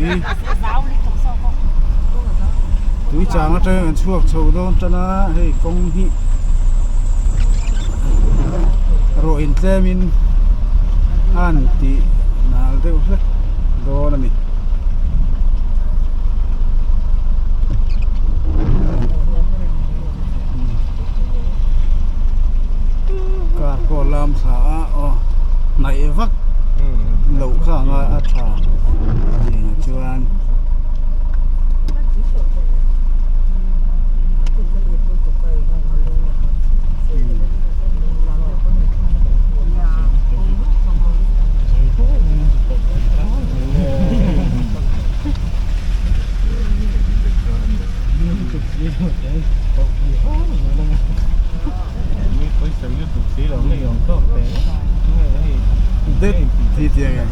Tui tui chang atangin kan chhuak chho dawn tan a hei kawng hi rawh in tlem in a han tih nal deuh hlek dawn a ni. Car pawh lam thla a aw hnaih vak loh kha anga a tha tiang ah chuan Det ti tiang e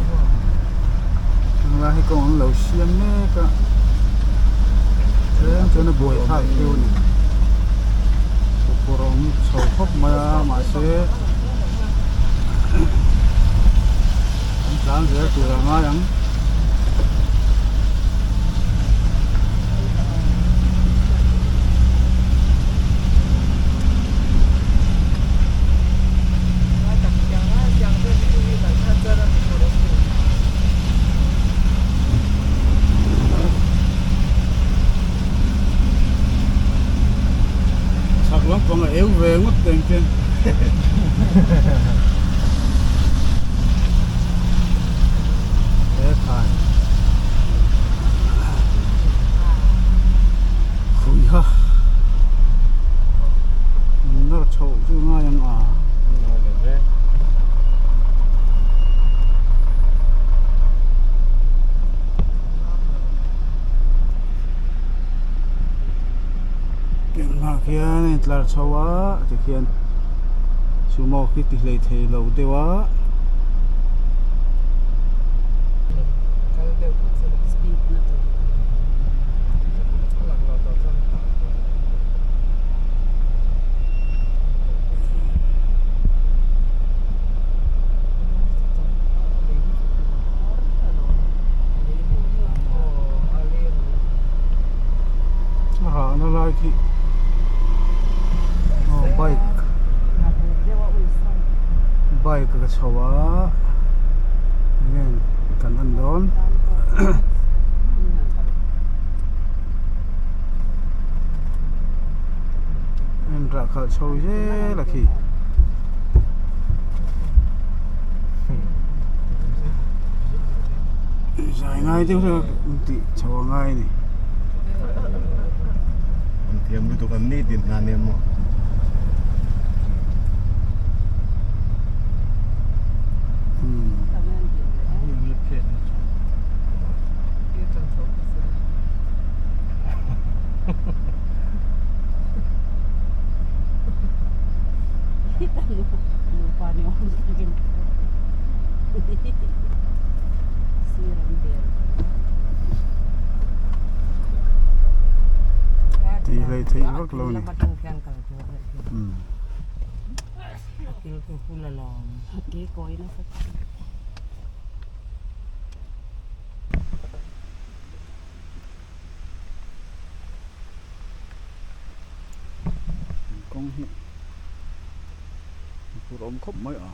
tunlai hi kawng an lo siam mek a tlem chuan a buai thlak deuh a ni kawr awm chho khawp mai a mahse an tlan zel tur a ngai ang. Chhak lampang a eu ve ngawt teng te. He khai khuiha nawr chhoh chu ngai ang a. Engah khian a intlar chho a tikhian sumo khi ti hlei thei lo deuh a. A rahna lai khi aw bike bike ka chho a enge kan en dawn en rah khalh chho zel a khi. Zai ngai deuh hlek a tih chho a ngai a ni. An thiam lutuk an ni tin hna nia maw. Tih hlei theih vak lo a ni. Kawng hi tur awm khawp mai a.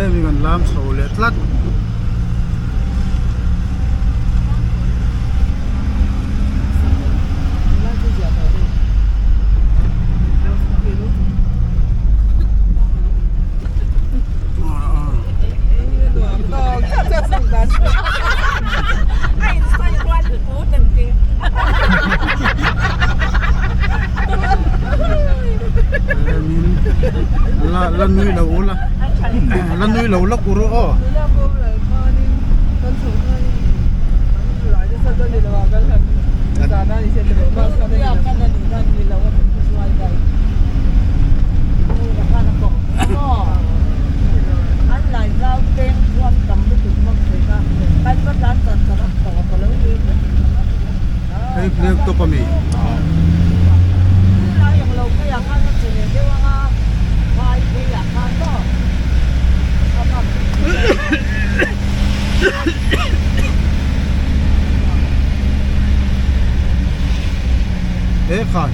Tlem in kan lam chho leh tlat. La la nui lo ula la nui lo lawk u rawh aw. Hei black top ami. He khan.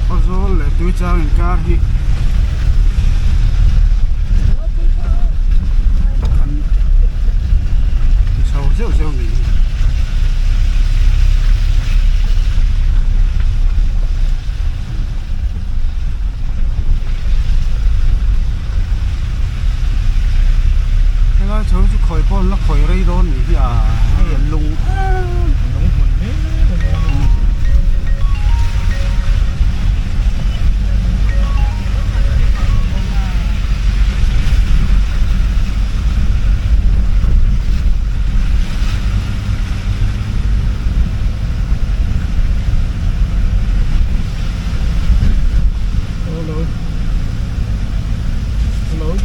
Khawzawl leh Tuichang inkar hi an ti chho zeuh zeuh niin Helai chho chu khawi pawh an la khawi rei dawn nih hi a hei an lung lung hmun mai mai a ni. Hello. Hello.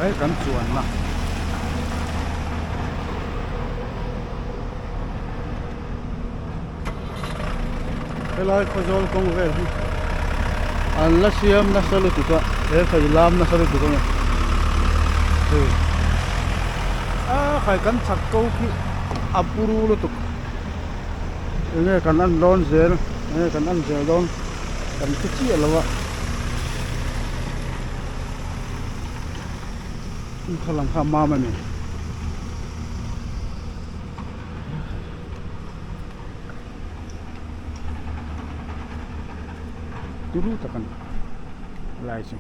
Hei kan chuanna. Helai khawzawl kawng vel hi an la siam nasa lutuk a he khai lam nasa lutuk a ni hei a khai kan chhak ko khi a puru lutuk enge kan en dawn zel enge kan en zel dawn kan hre chiah lo a kha lam kha a mam a ni. Turu tak a ni lai chu.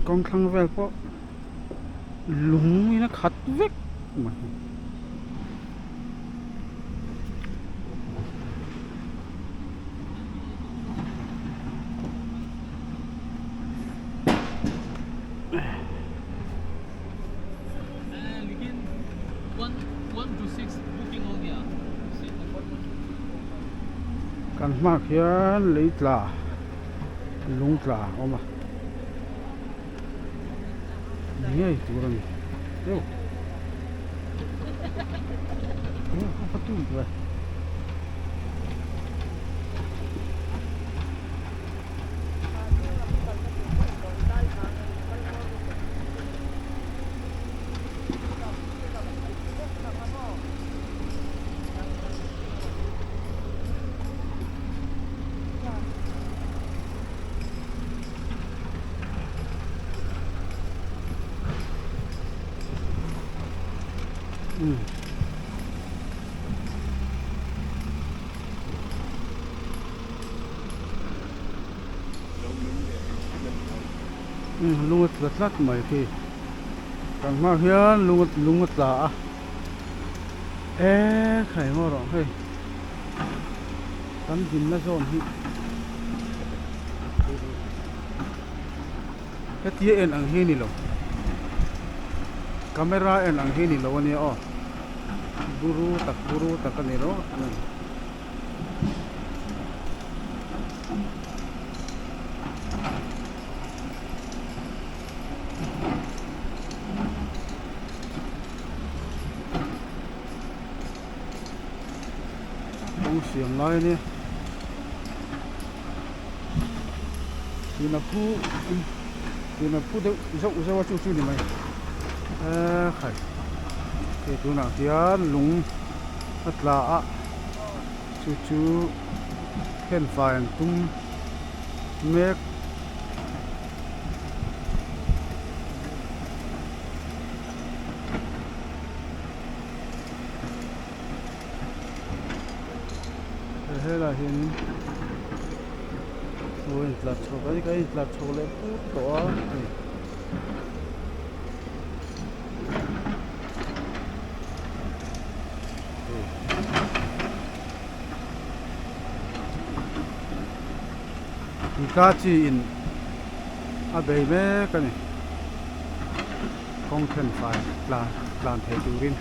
Kawng thlang vel pawh. Lung in a khat vek mai. Kan hmaah khian lei tla lung tla a awm a. Ngei tur a ni deuh Lung a tla tlat mai khi kan hmaah hian lung lung a tla a e khai maw rawh hei kan dinna zawn hi. Hetia en ang hi ni lo camera en ang hi ni lo ania aw buru tak buru tak a ni rawh a ni. Kawng siam lai a nia tuna phu tuna phu deuh zauh zauh a chu chu ni mai eee khai hei tunah hian lung a tla a chu chu khen fai an tum mek. Helaiah hianin aw a intlar chho a a intlar chho leh put tawh a hei. Hitachi in a bei mek a ni. Kawng then fai tlan tlan thei turin.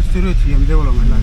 Mistiri thiam deuh lo mai lai.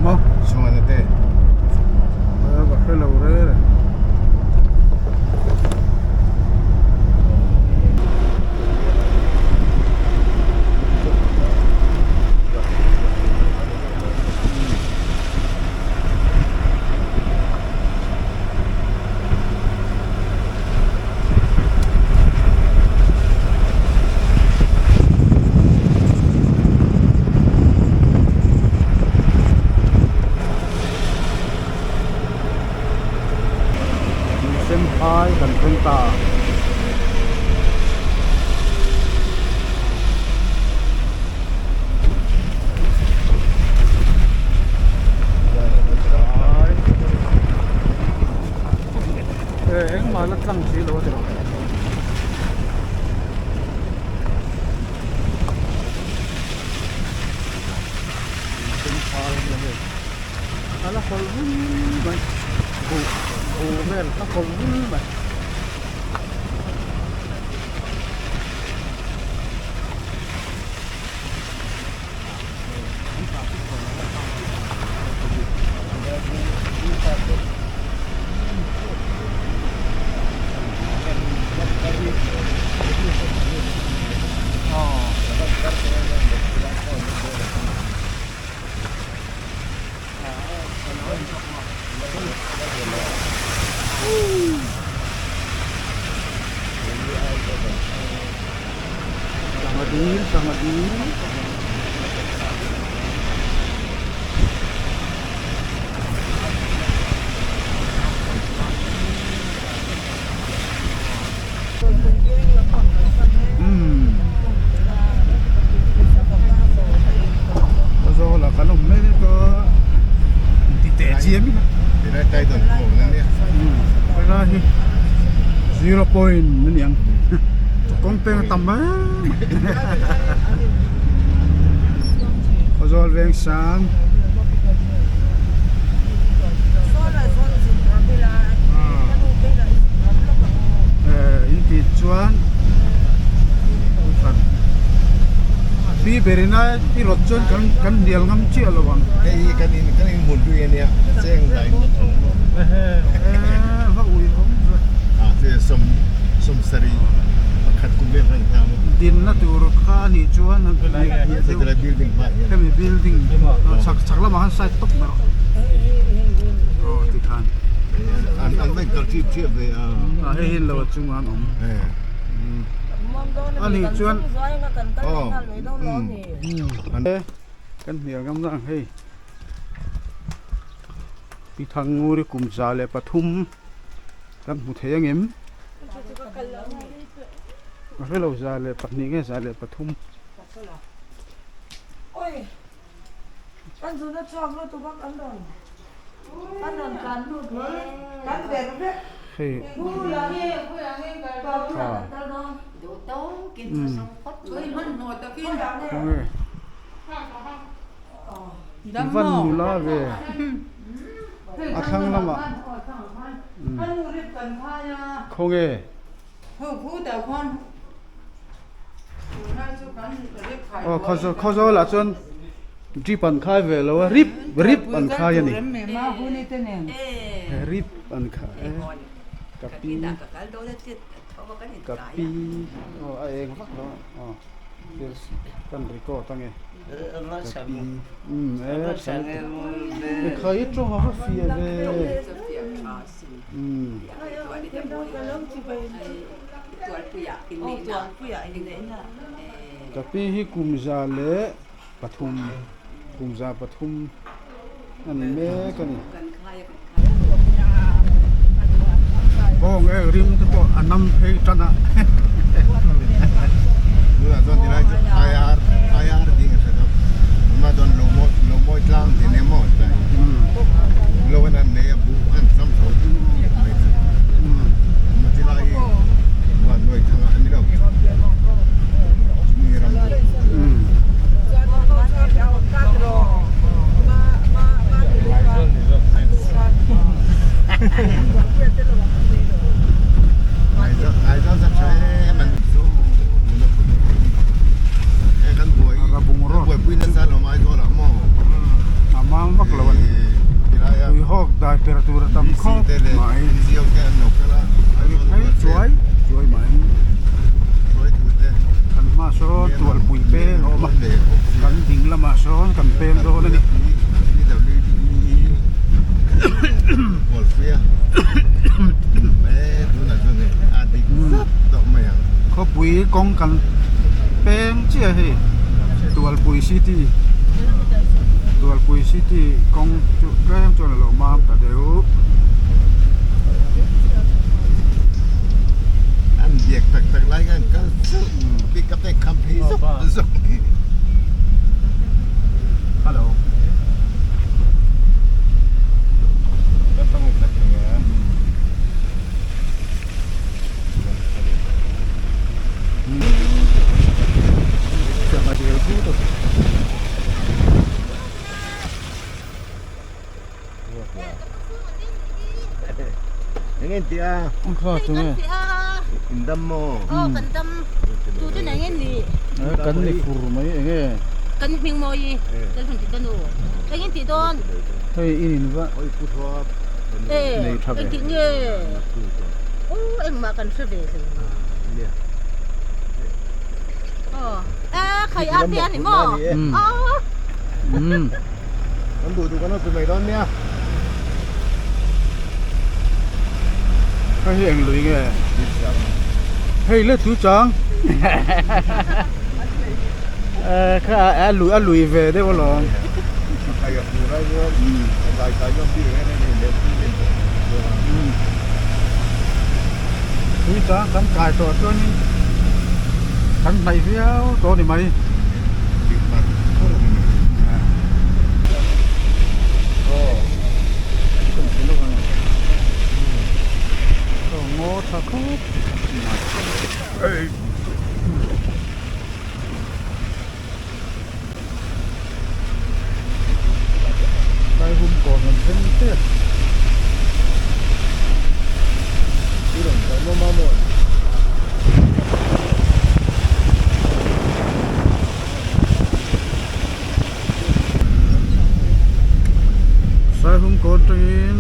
Maw? Ka hre lo rel e. Senphai kan thleng ta. Engmah la tlang si lo a ti lo. Senphai a nia hei. A la hawlh vul mai. Buh buh vel a hawlh vul mai. Sangha dil sangha dil. Umm Khawzawl ah kan awm mek a ti teh chiam in helai hi zero point a ni ang kawng peng a tam em Khawzawl veng sang. In tih chuan pi berina i rawt chuan kan kan hnial ngam chiah lo ang. Hei hi kan in kan in hmun hlui a nia cheng dai va ui awm ve. A che sawm sawm sarih pakhat kum vel khan hna maw. Dinna tur kha a nih chuan building hmaah hian. Hemi building chhak chhak lamah khan side tawp mai rawh. Aw tikhan. An an va inkal chip chip ve a. A hei hi lo a chungah an awm. A nih chuan kan hnial ngam na ang hei. Pi Thangnguri kum 103 kan hmu thei angem? Ka hre lo 102 nge 103. Hei khawnge van nula ve a thlang lamah khawnge. Aw khawzawl khawzawl ah chuan drip an khai ve lo a rip rip an khai a ni rip an khai ka pi ka pi aw a eng vak lo a aw thil kan record ange ka pi umm e i khai tawng a va fiah ve. Ka pi hi kum 103, kum 103 a ni mek a ni. Bawng eng rim te pawh a nam phei tan a. khawp mai. Phei chuai chuai mai kan hmaah sawn tualpui peng a awm a kan ding lamah sawn kan peng dawn a ni. Khawpui kawng kan peng chiah hei Tualpui city Tualpui city kawng chu tlem chuan a lo mam ta deuh. An biak tak tak lai khan kal chu pick up te kham phei zuk zuk. Hello. Eng en tih a? Ang kha chu nge? In dam maw? Aw kan dam. Tu chu nang en ni? Kan ni fur mai eng e? Kan hming mawi kan hun ti ka nu. Eng en tih dawn? Hei in in va nei tha ve. Eng tih nge? Aw engmah kan hre ve hlei ni. Aw a khai a te a ni maw? Aw. Kan duh duh kan rawn pe mai dawn nia. Hei hi eng lui nge? Hei le tu chang. Kha a lui a lui ve deuh alawm. Khai a fur ai chuan dai kai ngam bik reng reng leh tui len tawh. Tui chang kan kai tawh chuanin kan hnaih viau tawh a ni mai. Ngaw tha khawp mai. Saihum kawn an thleng tep. Saihum kawn tangin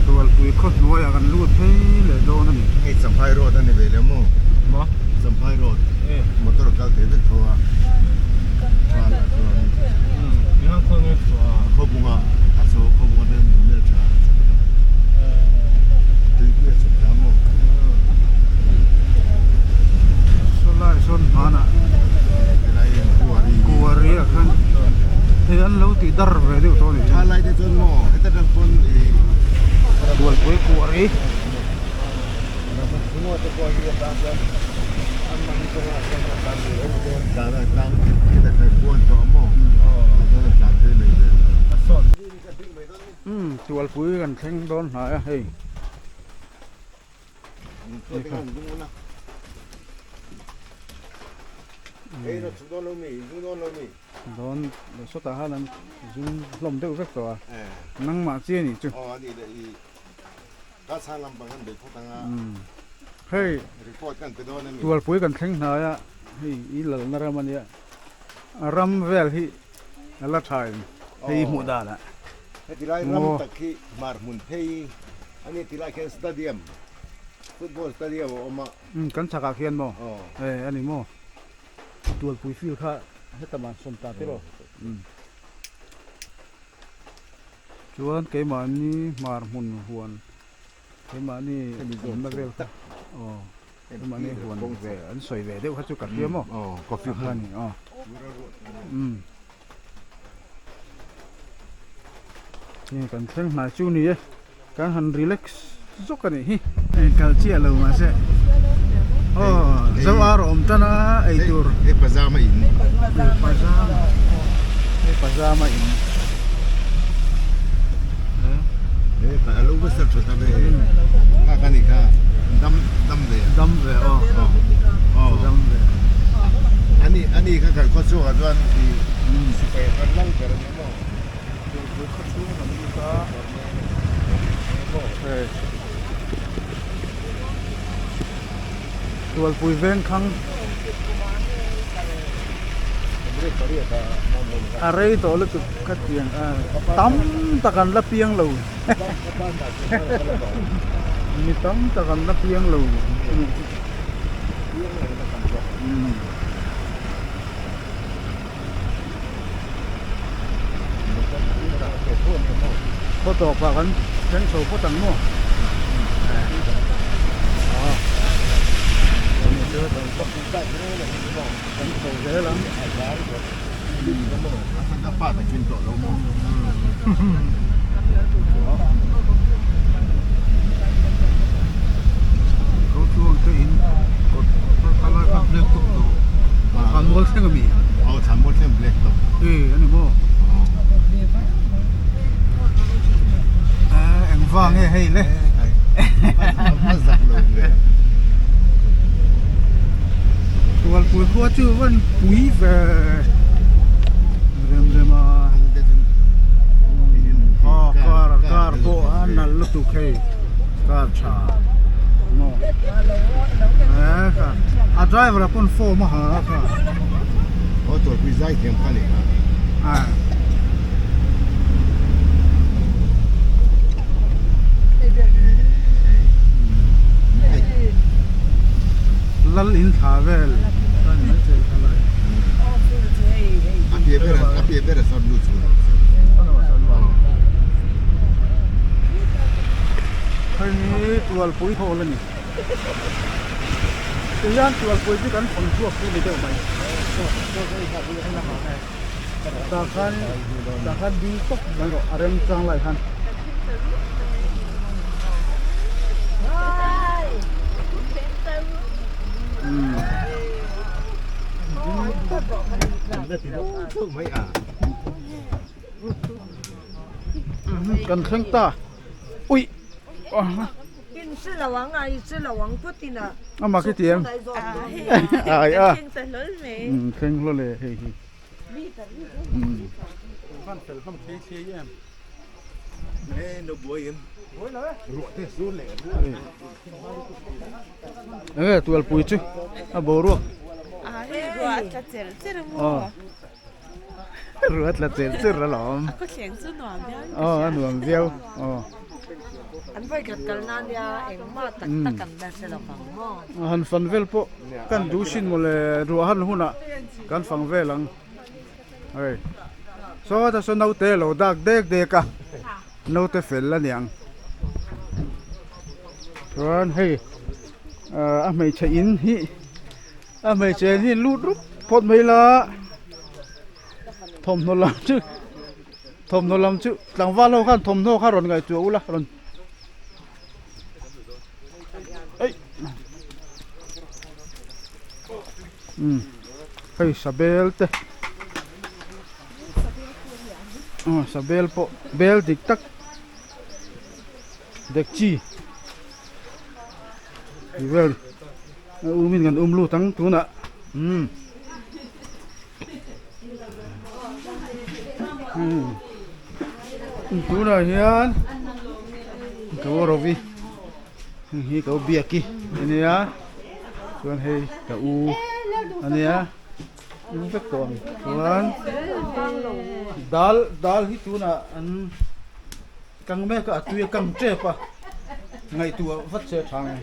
Tualpui khaw hnuaiah kan lut phei leh dawn a ni. Hei Champhai road a ni ve leh maw? Maw? Champhai road motor kal thei vek tho a chuan chuan khawbunga a chho khawbunga te hmel tha tuipui a chhuk ta maw? Sawlai sawn hmanah kuari ah khan hei an lo tih dar ve deuh tawh a ni. Thalai te chuan maw heta tang pawn ih Bualpui kuari. Umm Tualpui kan thleng dawn hnai a hei. Dawn sawtah khan an zum hlawm deuh vek tawh a nangmah chi a nih chu. Hei Tualpui kan thleng hnai a hei i lalna ram a nia a ram vel hi a la tha em hei i hmuh dan ah. Heti lai ram tak hi hmar hmun phei a ni tilai khian stadium football stadium a awm a. Kan chhakah khian maw? E a ni maw? Tualpui field kha heta man sawm ta tiraw? Chuan keimahni hmar hmun huan keimahni awmna vel kha aw keimahni huan ve an sawi ve deuh kha chu ka hria maw coffee kha a ni aw umm hei kan thleng hnai chu ni e kan han relax zawk a nih hi hei kal chiah lo mahse aw zo ar a awm tan a eitur hei pajama in pajama hei pajama in hei a lo va ser tha ve kha ka ni kha dam dam ve dam ve aw aw dam ve ani ani kha kan khaw chhuak ah chuan i sipai khan lal ber a ni maw khaw chhung kan lut a hei Tualpui veng khang. A rei tawh lutuk khatiang a tam tak an la piang lo mi tam tak an la piang lo Khaw tawpah kan thleng chho phawt ang maw? Kan chho zel ang. Engvang nge hei le Tualpui khua chu van pui ve rem rem a aw car car pawh a nalh lutuk hei car tha maw a driver ah pawn form a ha a kha. Aw tualpui zai thiam kha nih kha. Ah. Lal in thla vel A pia ber a pia ber a sawt lut chu. Hei hi tualpui hawl a ni. Tihian tualpui chu kan thawn chhuak chu ni deuh mai. Tah khan tah khan ding tawp mai rawh a remchang lai khan. Kan thleng ta ui. Amah khi ti em? Ai a. Thleng hlawl e hei hi. Khan fel hlawm thei thei em. Enge tualpui chu a boruak. A hei ruah a tla cher cher a maw. Ruah a tla cher cher alawm. A khawthleng chu nuam viau in ka hria. Aw a nuam viau aw. An vawikhat kalna ania engmah tak tak an la hre lo vang maw. Han fan vel pawh kan duh sin mawle ruah han hunah kan fang vel ang hei sawta saw naute a lo dak dek dek a naute fel a niang chuan hei a hmeichhe in hi a hmeichhe in hi lut rup phawt mai la thawmhnaw lam chu thawmhnaw lam chu tlangval ho khan thawmhnaw kha rawn ngaihtuah ula rawn. Umm hei sabel te aw sabel pawh bel dik tak dek chi tih vel a um in kan um lut ang tunah umm tunah hian ka rovi hei hi ka u biaki ania chuan hei ka u ania u vek tawh ang chuan dal dal hi tunah an kang mek a a tui a kang tep a ngaihtuah vat che a tha ang.